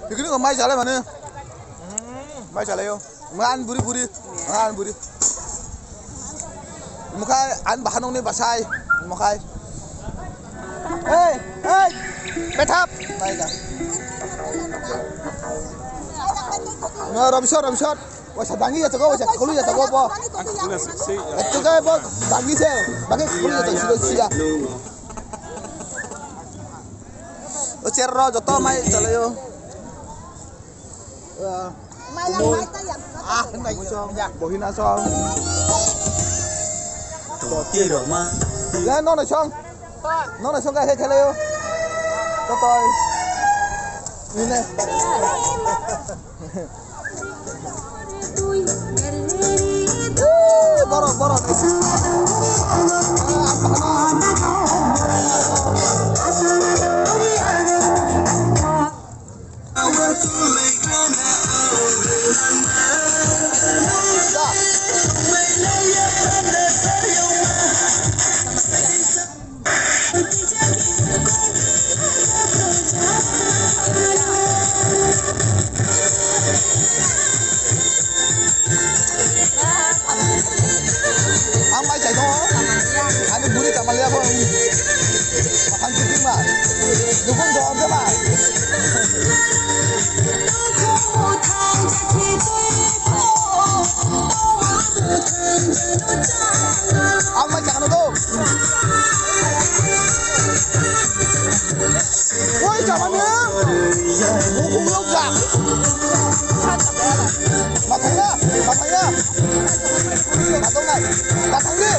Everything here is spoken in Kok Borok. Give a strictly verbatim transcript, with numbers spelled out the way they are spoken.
Picnic o mai chalai mane. Mai chalai o. Mai an buri buri. Mai an buri. Mukhai an bahanong ni basai. Mukhai. Hey, hey. Bethap. Mai ka. No, Robisor, Robisor. Waisa dangi ya tako, waisa khulu ya tako bo. Ang khulu ya siksi. Itu kai bo dangi se. Dangi khulu ya tako sida. O chair ro joto mai chalai o. Ah, nai. Bohina song. To tiro ma. Ya no no song. No no song kai khalai o. To toi. Ini. Borok, borok. Ang bai chai tongo. Ani buri tamalia bo. Ang kiting ba. Dukung bo order ba. Ang bai chakano to. Oi, jabani. Bukung yok jak. Mathangya, mathangya. Mathangya. Mathangya.